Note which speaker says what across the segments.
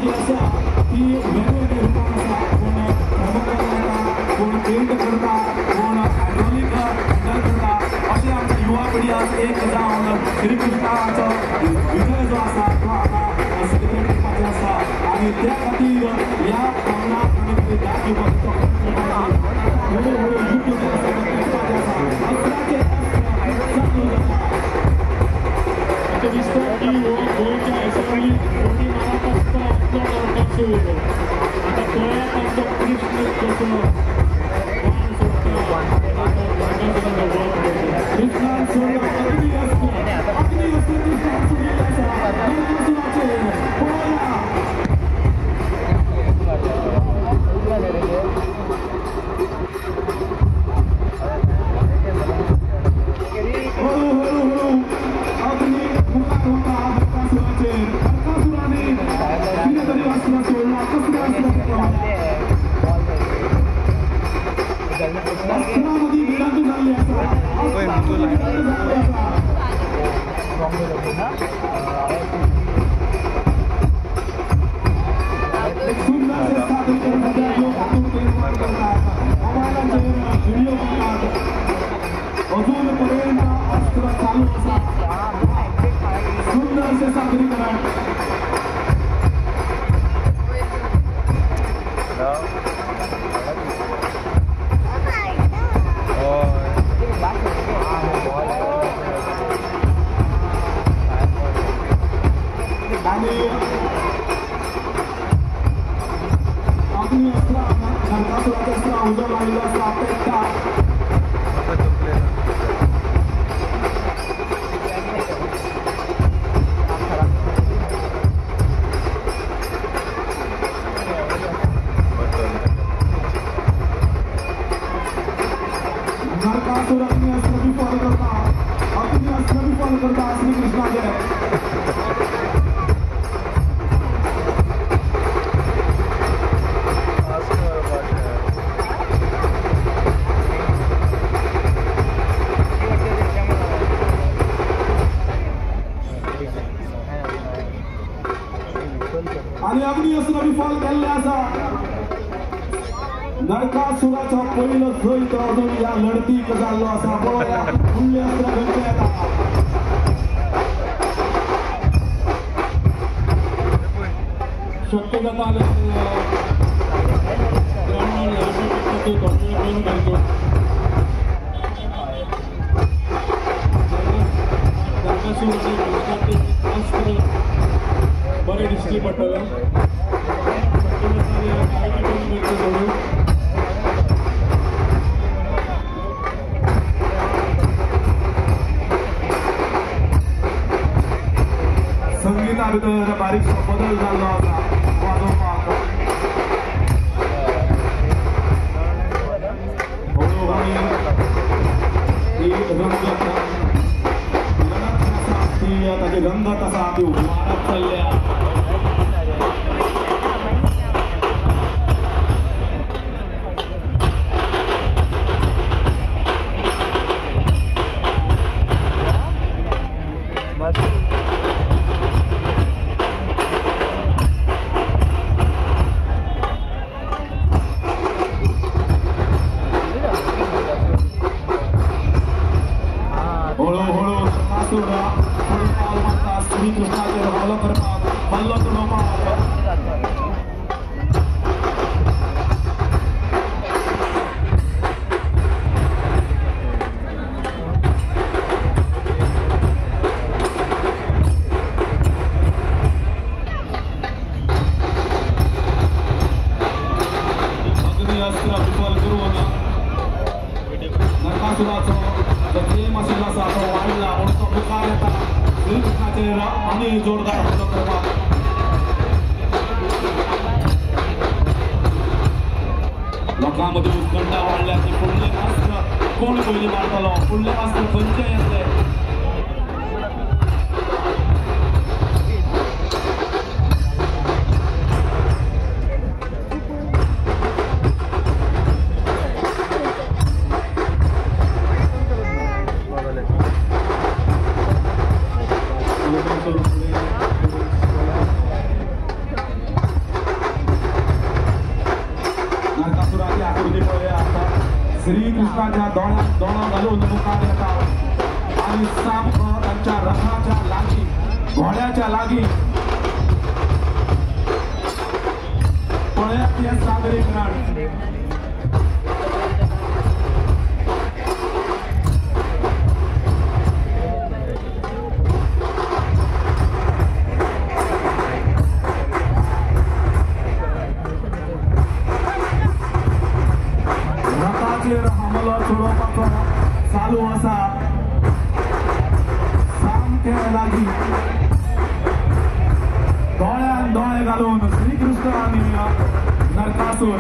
Speaker 1: जी आसा ती वेगवेगळे रुपान आसा. कोण थर्मोकोल लायता, कोण पेंट करता, कोण हायड्रोलीक हँडल करता. अशें आमची युवा पिढी आज एक जावन श्रीकृष्णाचो विजय जो आसा तो हांगा सेलिब्रेट करपाचो आसा आनी त्या खातीर ह्या आंगणाक आमी दाद दिवपाचो हळू हळू युद्ध जें आसा तें पेटपाचें आसा. अस्त्राचें अस्त्र चालू जाता.
Speaker 2: आतां दिसता की हो गोंयच्या हेसरली मोठी मारात आसता असलो नरकासूर. आतां पळयात आमचो कृष्ण कसो बाण सोडटा नरकासुराचो वध करता.
Speaker 1: कृष्णान सोडला अग्नी अस्त्र, अग्नी अस्त्र कृष्णान सोडिल्लें आसा नरकासुराचेर. पळया हळू हळू हळू अग्नी मुखार वता नरकासुराचेर. नरकासुराने कितें तरी अस्त्र सोडला. कसलें अस्त्र तें पळोवया. अस्त्रा मदीं भिडांत जाल्ली आसा. अस्त्रा मदीं भिडांत जाल्ली आसा. एक सुंदरशें सादरीकरण सद्या लोक आतुरतेन करतात. मोबायलाचेर व्हिडियो करतात. अजून पर्यंत अस्त्र चालू आसा. सुंदरशें सादरीकरण. आनी अग्नी अस्त्र नरकासुराचें अस्त्र उजो लायिल्लो आसा पेट्टा. नरकासूर अग्नी अस्त्र विफल करता. अग्नी अस्त्र विफल करता श्रीकृष्णाचें. आनी अग्नी अस्त्र विफल केल्लें आसा. नरकासुराचो पयलो जैत अजून ह्या लढतीक जाल्लो आसा. पळोवया फुडलें अस्त्र खंयचें येता.
Speaker 2: शक्य जाता जाल्यार ग्रावंडार ह्या थोडो वेळ बंद घालचो. नरकासूर आनी कृष्णाचें अस्त्र बरें दिश्टी पडटलें. शक्य जाता जाल्यार लायटी बंद करच्यो थोड्यो.
Speaker 1: संगीता भितर बारीकसो बदल जाल्लो आसा वाजोवपाक. हळू हळू ही रंगत लढत आसा ती ताची रंगत आसा ती वाडत चल्ल्या. हळू हळू नरकासूर फुडें पावल मारता श्रीकृष्णाचेर हल्लो करपाक, हल्लो चलोवपाक. अग्नी अस्त्र विफल करून नरकासुराचो जो प्रेम आशिल्लो आसा तो वाडला म्हणून तो मुखार येता श्रीकृष्णाचेर आनी जोरदार हल्लो करपाक. लोकां मदीं उत्कंठा वाडल्या की फुडलें अस्त्र कोण पयलीं मारतलो, फुडलें अस्त्र खंयचें येतलें. श्रीकृष्णाच्या दोळ्यात दोळो घालून मुखार येता आनी सामको तांच्या रथाच्या लागीं, घोड्याच्या लागीं. पळयात हें सादरीकरण. हमलो चलोवपाचो चालू आसा. सामके लागीं दोळ्यान दोळे घालून श्रीकृष्ण आनी नरकासूर.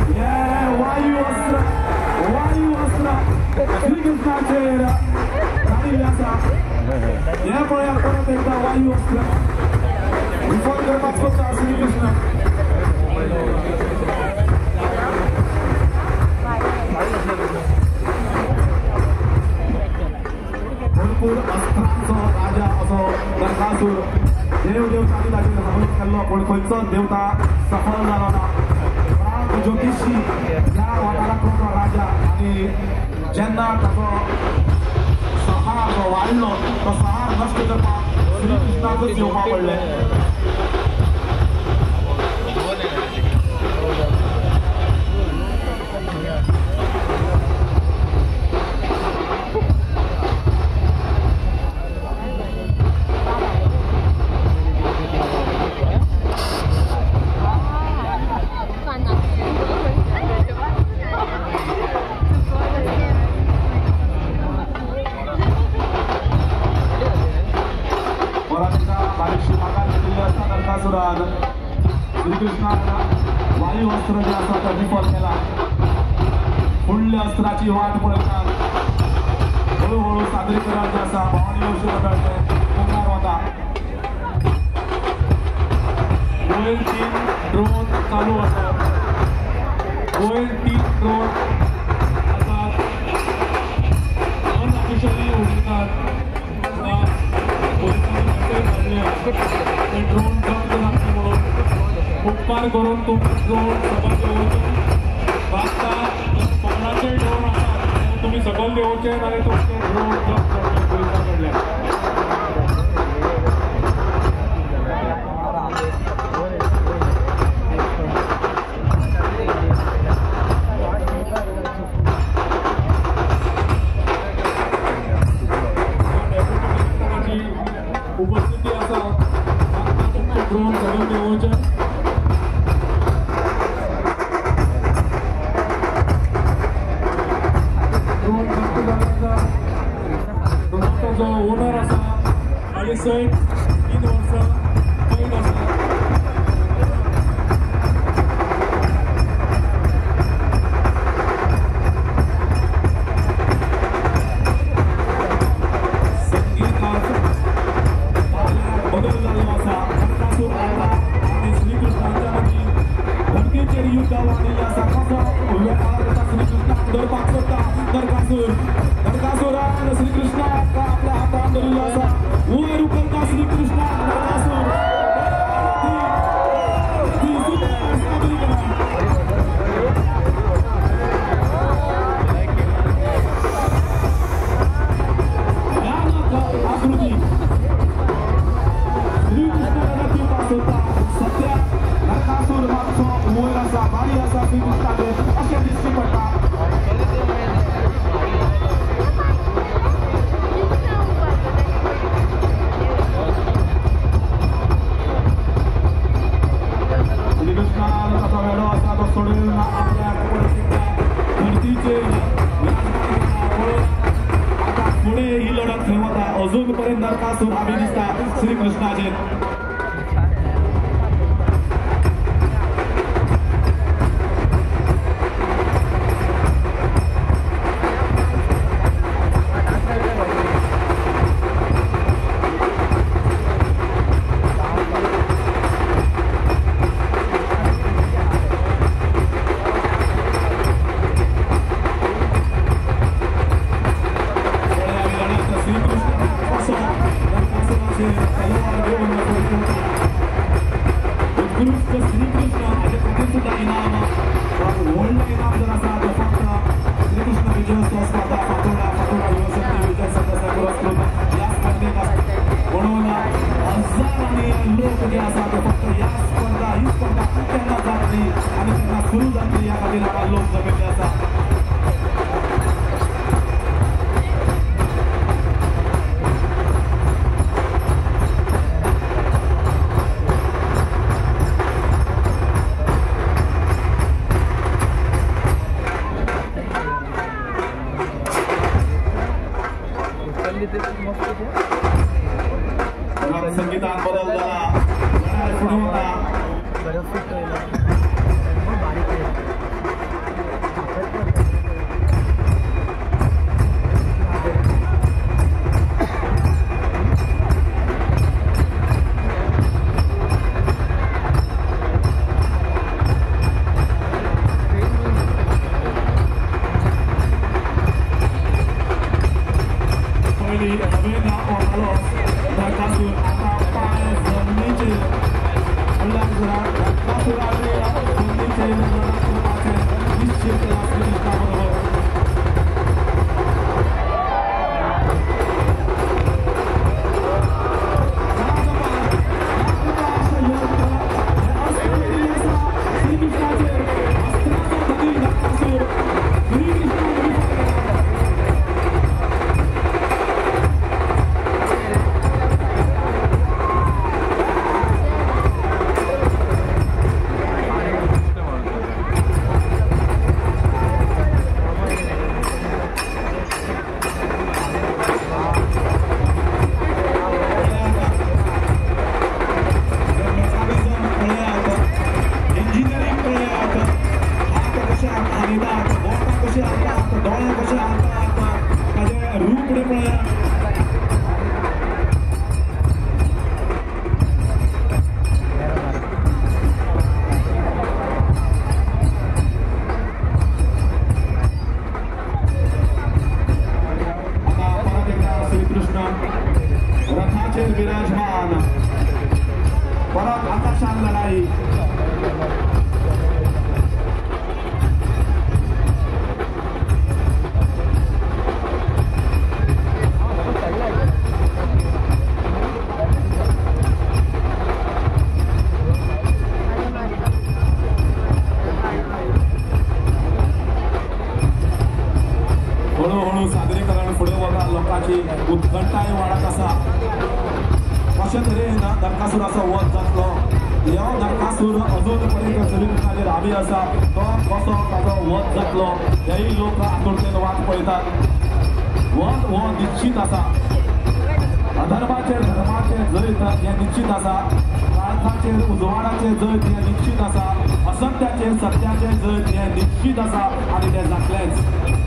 Speaker 1: हे वायू अस्त्र, वायू अस्त्र श्रीकृष्णाचेर घालिल्लें आसा. हे पळयात परत एकदां वायू अस्त्र विफल करपाक सोदता श्रीकृष्ण. भरपूर अस्त्रांचो राजा असो नरकासूर. देव देवतांनी ताचेर हमलो केल्लो पूण खंयचोच देवता सफल जालो ना. प्राग ज्योतिशी ह्या वाठारांतलो तो राजा आनी जेन्ना ताचो सहार जो वाडलो तो सहार नश्ट करपाक श्रीकृष्णाकच येवपा पडलें. श्रीकृष्णान वायू अस्त्र जे आसा तें विफल केला. फुडल्या अस्त्राची वाट पळयतात. हळूहळू सादरीकरण जें आसा भवानी हौशी मंडळाचें मुखार वता.
Speaker 2: वयर 3 ड्रोन चालू आसात. वयर 3 ड्रोन आसात. अनऑफिशियली उडयतात. पोलिसांनी मेसेज धाडल्या ते ड्रोन जप्त जातले म्हणून. उपकार करून तुमचे ड्रोन सकयल देंवोवचे. बागता कोणाचे ड्रोन आसात तुमी सकयल देंवोवचे नाल्यार तुमचे ड्रोन जप्त जातले पोलिसां कडल्यान. उपस्थिती आसा. तुमचे ड्रोन सकयल देंवोवचे. ड्रोन जप्त जाल्यार ड्रोनाचो जो ओनर आसा ताजे सयत 3 वर्सां कैद आसा.
Speaker 1: संगीतात बदल जाल्लो आसा. नरकासूर आयला आनी श्रीकृष्णाच्या मदीं धडकेचेर युद्ध वाडिल्लें आसा. कसो वेळार श्रीकृष्णाक धरपाक सोदता नरकासूर. नरकासुरान श्रीकृष्णाक आपल्या हातान धरिल्लो आसा. वयर उखलता श्रीकृष्णाक नरकासूर. आकृती श्रीकृष्ण दिवपाक सोदता. सद्या नरकासूर मातसो वयर आसा, भारी आसा श्रीकृष्णाचेर अशें दिश्टी पडटा. श्रीकृष्णान ताचो वेडो आसा तो सोडून आपल्याक धरतीचेर आतां फुडें ही लढत खंय वता. अजून पर्यंत नरकासूर हावी दिसता श्रीकृष्णाचेर. श्रीकृष्ण कसो नरकासुराचेर तलवार घेवन बदल जाला, लढाय फुडें वता. विराजमान परत आकाशान लढाई. हळूहळू सादरीकरण फुडें वता, लोकांची उत्कंठाय वाडत आसा. कशे तरेन नरकासुराचो वध जातलो, ह्यो नरकासूर अजून पर्यंत श्रीकृष्णाचेर हावी आसा, तो कसो ताचो वध जातलो हेय लोक आतुरतेन वाट पळयतात. वध हो निश्चित आसा, अधर्माचेर धर्माचेर जैत हें निश्चित आसा, काळखाचेर उजवाडाचेर जैत हें निश्चित आसा, असत्याचेर सत्याचेर जैत हें निश्चित आसा आनी तें जातलेंच.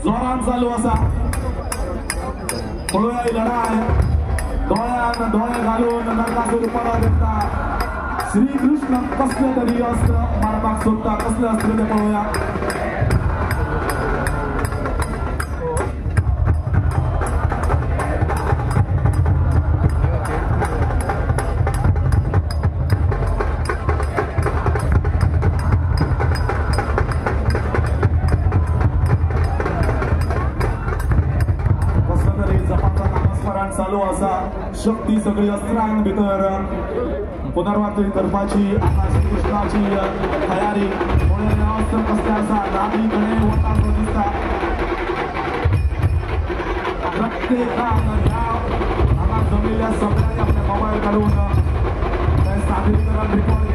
Speaker 1: जोरान चालू आसा. पळोवया ही लढाय. दोळ्यान दोळे घालून नरकासूर परत येता. श्रीकृष्ण कसले तरी अस्त्र मारपाक सोदता, कसले अस्त्र ते पळोवया. चालू आसा. शक्ती सगळी अस्त्रां भितर पुनर्वातूय करपाची आता श्रीकृष्णाची तयारी. अस्त्र कसलें आसा, नाभी कडेन वता सो दिसता. प्रत्येकान ह्या हांगा जमिल्ल्या सगळ्यांनी आपले मोबायल काडून तें सादरीकरण रिकॉर्ड